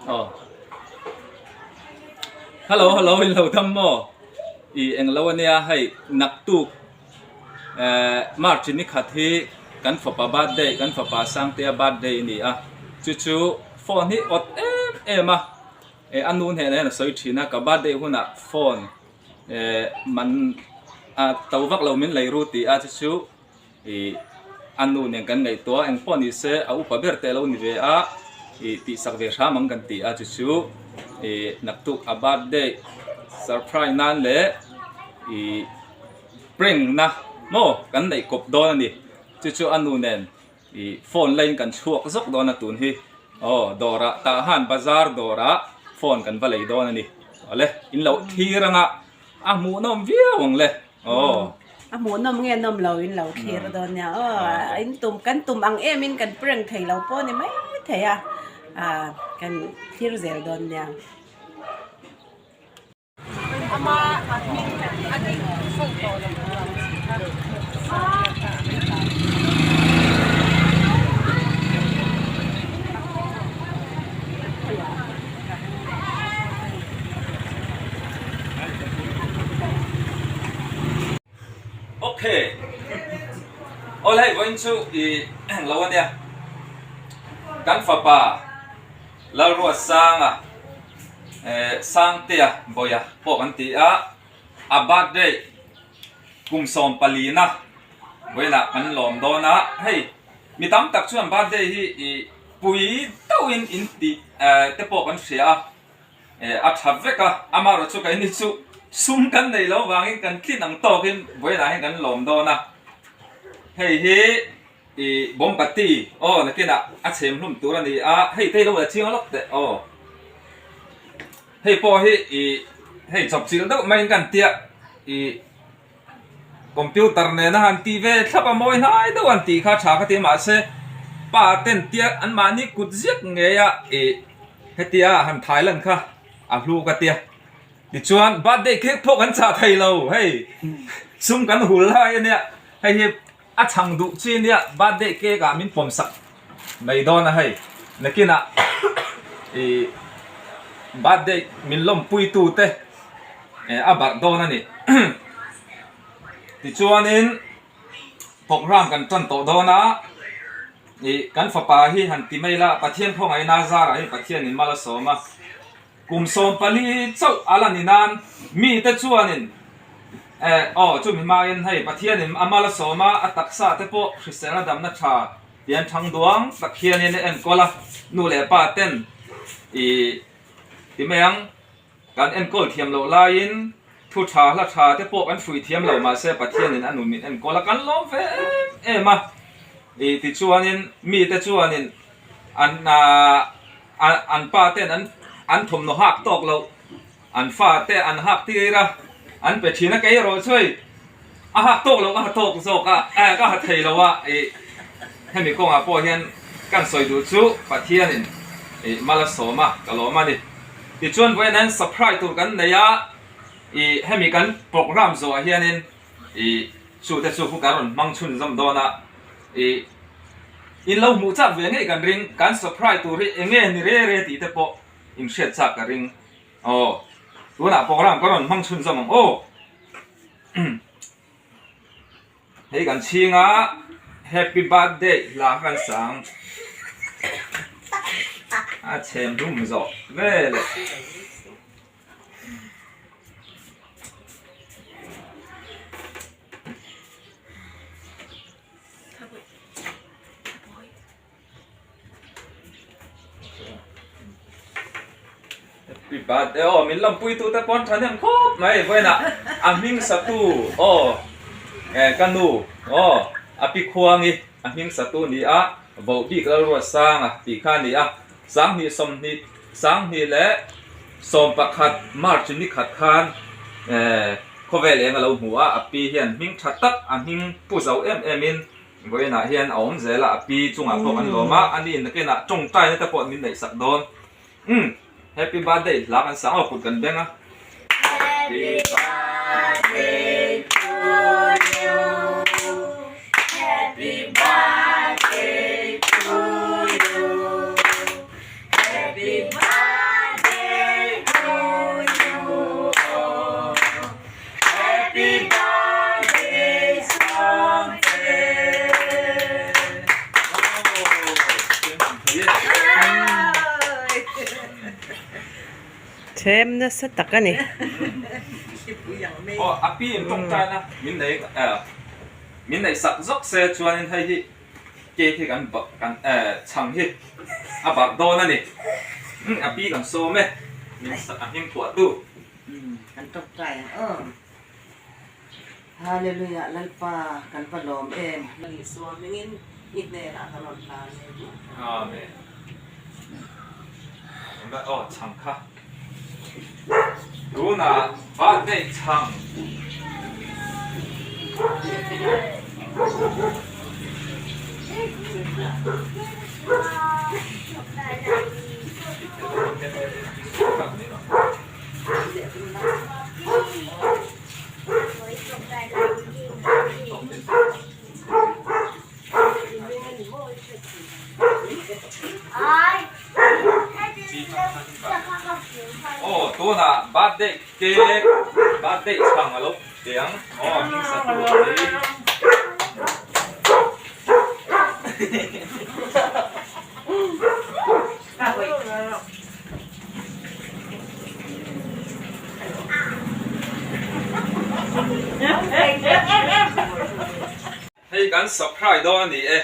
Aw. Hello hello in lo dam maw? I englo ania hei naktuk eh March ni khat hi kan fapa birthday kan fapa Sangtea birthday a ni a chu chu phone hi awt em em a eh a nu hnenah hian a sawi thin a ka birthday hunah phone eh man a to vak lo min lei ru tih a chu chu. Ih a nu nen kan ngaihtuah eng pawh ni se a upa ber te a lo ni ve a ih tihsak ve hram ang kan ti a chu chu ih naktuk a birthday surprise nan leh ih prank na maw kan neih kawp dawn a ni chu chu a nu nen ih phone laiin kan chhuak zawk dawn a tun hi aw dawrah tah han bazar dawrah phone kan va lei dawn a ni awle in lo thlir anga a hmuhnawm viau ang le. Aw. A hmuhnawm nge nawm lo in lo thlir dawn nia aw in tum kan tum ang em in kan prank thei lo pawh ni mai thei a ah kan thlir zel dawn nia. Ok Awle hei vawiin chu i lo ania kan fapa Lalruatsanga eh Sangtea Bawia pawh kan ti a a birthday kum 14 na vawiinah kan lawm dawn a hei mi tam tak chuan birthday hi i pui deuhin in tih eh te pawh kan hria a. Eh a tha vek a, amaherawh chu keini chu sum kan neih loh vangin kan tlin ang tawkin vawiinah hian kan lawm dawn a, hei hi ih bawmpati aw nakinah a chhem hlum tur a ni a, hei te hi lo la chiang lawk teh aw, hei pawh hi ih hei chawpchilh deuh maiin kan tia ih computer nena han tih ve thlap a mawi hnai deuh an tih kha tha ka ti mahse pa ten tia an mahni kut ziak ngei a ih hetia han thai lan kha a hlu ka tia tichuan birthday cake pawh kan chah thei lo hei sum kan hul lai ania hei hi a chhang duh chi ania birthday cake ah min pawm sak mai dawn a hei nakinah ih birthday min lawmpui tu te eh a barh dawn a ni tichuanin program kan tan tawh dawn a ih kan fapa hi han ti mai la Pathian khawngaihna zarah hi Pathianin mal a sawm a kum 14 chauh a la ni nan mite chuanin eh aw chumi hmain hei Pathianin a mal a sawm a a taksa te pawh hriselna damna tha tian thang duang tak hianin a enkawl a nu leh pa ten ih ti mai ang. Kan enkawl thiam loh laiin thu tha hla tha te pawh kan hrui thiam lo mahse Pathianin a nun min enkawl a kan lawm ve em em a ih tichuanin mite chuanin an ah an pa ten an an thawmhnaw hak tawk loh an fa te an hak tir a an pe thin a kei erawh chu hei a hak tawk loh ka ha tawk zawk a eh ka ha thei lo a ih hemi kawngah pawh hian kan sawi duh chu Pathianin ih mal a sawm a ka lawm a ni. Tichuan vawiin hian surprise tur kan nei a, ih hemi kan program zawhah hianin ih chu te chu khu kan rawn hmang chhunzawm dawn a, ih in lo hmuh chak ve ngei kan ring, kan surprise tur hi eng nge ni re re tih te pawh in hriat chak ka ring aw, tunah program kan rawn hmang chhunzawm ang aw. Hei kan chhing a happy birthday hla kha kan sang a chhem hlum zawh vel e. Happy birthday aw min lawmpui tu te pawn thahnem khawp mai vawiinah a hming satu aw eh ka nu aw a pi khuangi a hming satu ni a voh bik Lalruatsanga tih kha a ni a sanghnih sawmhnih sanghnih leh 11 March ni khat khan eh khawvel eng a lo hmu a a pi hian hming tha tak a hming pu zo em em in Vawiinah hian a awm zel a, a pi chungah pawh kan lawm a, a ni nakinah tawngtaina te pawh min neihsak dawn. Umm, Happy birthday hla kan sang a, kut kan beng a. Happy birthday to you, Happy birthday to you, Happy birthday. Them nasa tak a ni. Aw a pi in tawngtaina min nei min neih sak zawk se chuanin hei hi cake hi kan kan chhang hi a barh dawn a ni. A pi kan sawm e min sak a hming phuah tu. Kan tawngtai ang aw. Hallelujah Lalpa kan va lawm em. Isua hmingin i hnenah ka rawn hlan em. Amen. Aw chhang kha. Tunah birthday chhang. Aw tunah birthday cake birthday chhang a lo piang aw hming sa tu hi. Hei kan surprise dawn a ni e.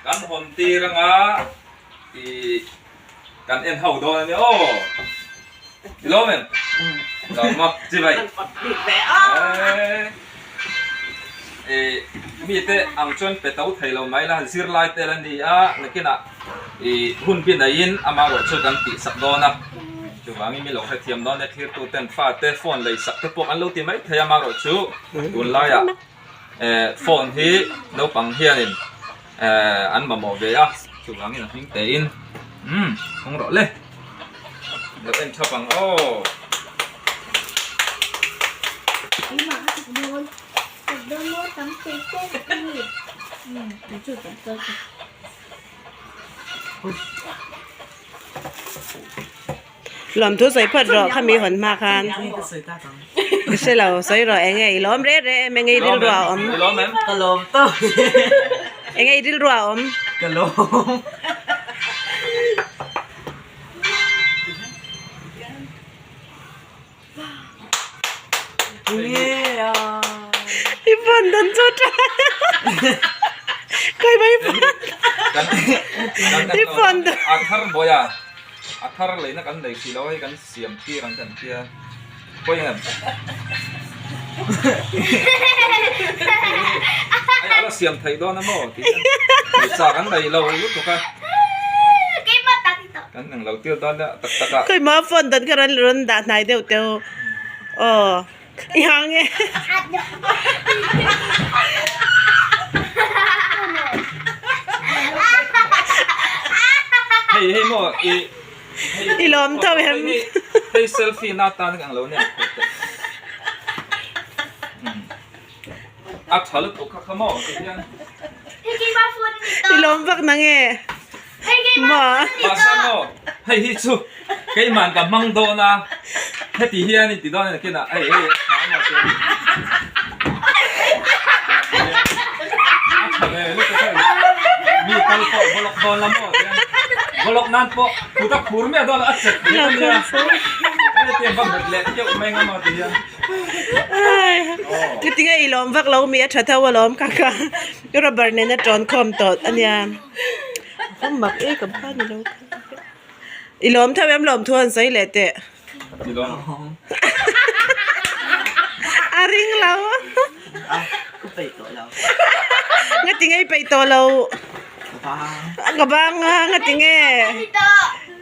Kan hawn tir anga ih kan en ho dawn a ni aw. I lawm em? Lawm maw? Chi vai. Ih mite ang chuan pe to thei lo mai la zirlai tel a ni a nakinah ih hun bi neiin amaherawhchu kan tih sak dawn a. Chuvangin mi lo hrethiam dawn e thirtu ten fate phone lei sak te pawh an lo ti mai thei a amaherawhchu tunlaiah eh phone hi naupang hianin eh an mamawh ve a chuvangin a hming tein umm hawng rawh le lo en thap ang aw. Lawmthu sawi phawt rawh khami hawn hma khan ka hre lo sawi rawh eng nge i lawm reh reh em eng nge i rilru a awm Ka lawm tawp eng nge i rilru a awm Ka lawm. I phone dan chu tha kai mai phone i phone dan A thar bawi a a thar leina kan nei si lo a hei kan siam tir ang kan tia pawi em hei a la siam theih dawn a maw tih hian pawisa kan nei lo lutuk a. Kan eng lo tir dawn nia tak tak ah. Keimah phone dan kha rawn rawn dah hnai deuh teuh aw i hang e. Hei hei maw i I lawm tho em. Hei selfie na tan ang lo nia. A tha lutuk kha kha maw ti hian. I lawm vak na nge. Maw. Mahse maw hei hi chu keiman ka hmang dawn a heti hian in ti dawn a nakinah hei hei a tha maw ti a tha ve lutuk hei mi kal pawh vawlawk dawn la maw ti a vawlawk nan pawh kut a khur miah dawn a chet ve a nia hetiang va nghet leh keuh mai nga maw ti hian. Chutinge i lawm vak lo mi a tha tho alawm ka kha rubber nena tawn khawm tawh a nia a mak e ka pa ni lo i lawm tho em lawm thu an sawi leh teh a ring lo ngatinge i peih tawh lo ka bang a ngatinge.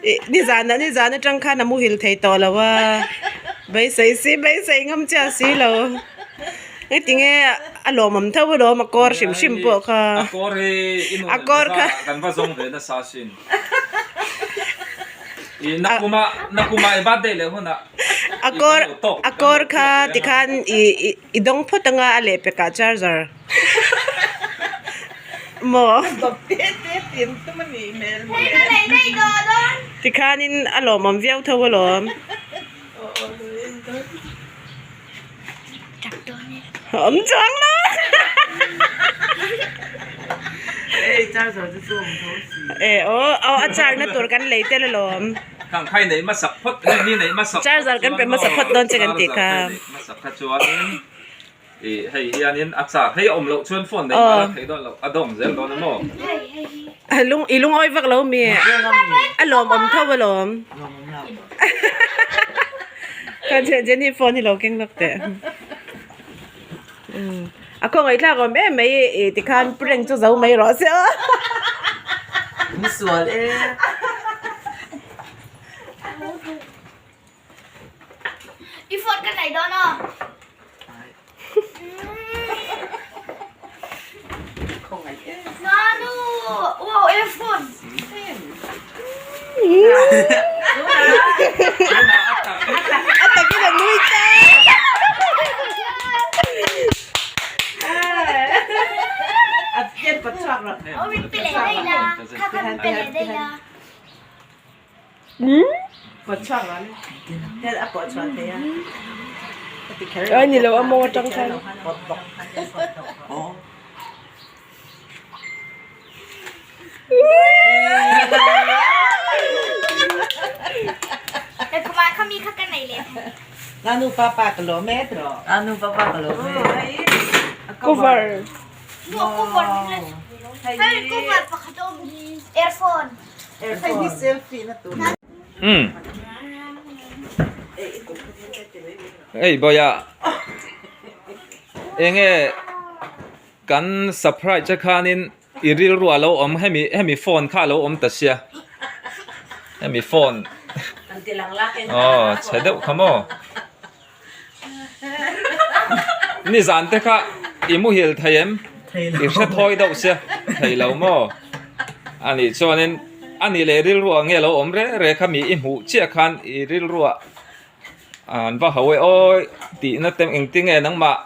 Ih nizan ah nizan atang khan a muhil thei tawh lo a beisei si beisei ngam chiah si lo engtinge a lawmawm tho alawm a kawr hrim hrim pawh kha a kawr hi i nun a kawr kha kan va zawng ve nasa sin ih nakuma nakuma i birthday leh hunah a kawr a kawr kha tikhan ih i dawng phawt anga a lehpekah charger. Maw? Tikhanin a lawmawm viau tho alawm. Awm chuang lo. charger te chu awm tho si. E aw aw a charge na tur kan lei tel alawm. Khang khai neih hmasak phawt hei mi neih hmasak Charger kan pe hmasa phawt dawn che kan tih kha. Charger khai neih hmasak kha chuanin ih hei hianin a charge hei a awm loh chuan phone neih mah la theih dawn loh a dawng zel dawn a maw. A lung i lungawi vak lo mi a lawmawm tho alawm. Lawmawm lo. Kha Jenny phone hi lo keng lawk teh. A khawngaihthlak awm em mai i tikhan prank chu zo mai rawh se aw. Ni sual e. I phone ka nei dawn aw. Khawngaih e. Nanu, wow, earphone. A takin a nui ta. Ai ni lo a mawng atang khan. Cover. Umm. Hei bawihah enge Kan surprise che khanin i rilru a lo awm hemi hemi phone kha a lo awm ta sia hemi phone aw chhe deuh kha maw nizan te kha i muhil thei em i hre thawi deuh sia thei lo maw anih chuanin anih leh rilru ah nge lo awm reng reng kha mi i hmuh chiah khan i rilru ah an va ho e awi tihna te engtinge nangmah.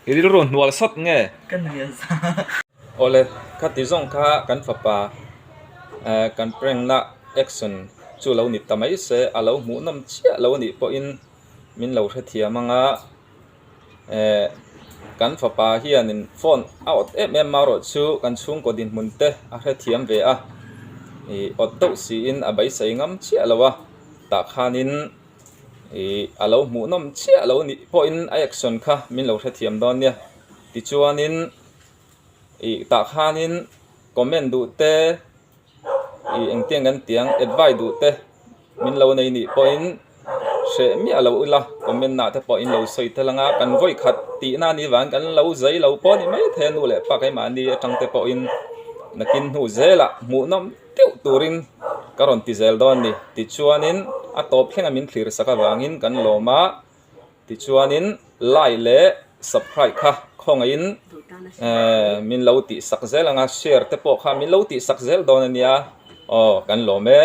I rilru hnual sawt nge? Ka nuih a za. Awle, khati zawng kha kan fapa kan prank na action chu lo ni ta mai se, a lo hmuhnawm chiah lo anih pawhin min lo hrethiam ang a, kan fapa hianin phone a awt em em marawh chu kan chhungkaw dinhmun te a hrethiam ve a, ih awt deuh siin a beisei ngam chiah lo a, tah khanin. Ih a lo hmuhnawm chiah lo nih pawhin a action kha min lo hrethiam dawn nia tichuanin ih tah khanin comment duh te ih engtiang kan tih ang advice duh te min lo nei nih pawhin hreh miah lo ila comment ah te pawh in lo sawi tel ang a kan vawi khat tihna anih vangin kan lo zai lo pawh a ni maithei a nu leh pa keimahni atang te pawhin nakin hnu zelah hmuhnawm. Deuh turin ka rawn ti zel dawn a ni. Tichuanin a tawp thlenga min thlir sak avangin kan lawm a, tichuanin like leh subscribe kha khawngaihin eh min lo tih sak zel ang a, share te pawh kha min lo tih sak zel dawn a nia, aw kan lawm e.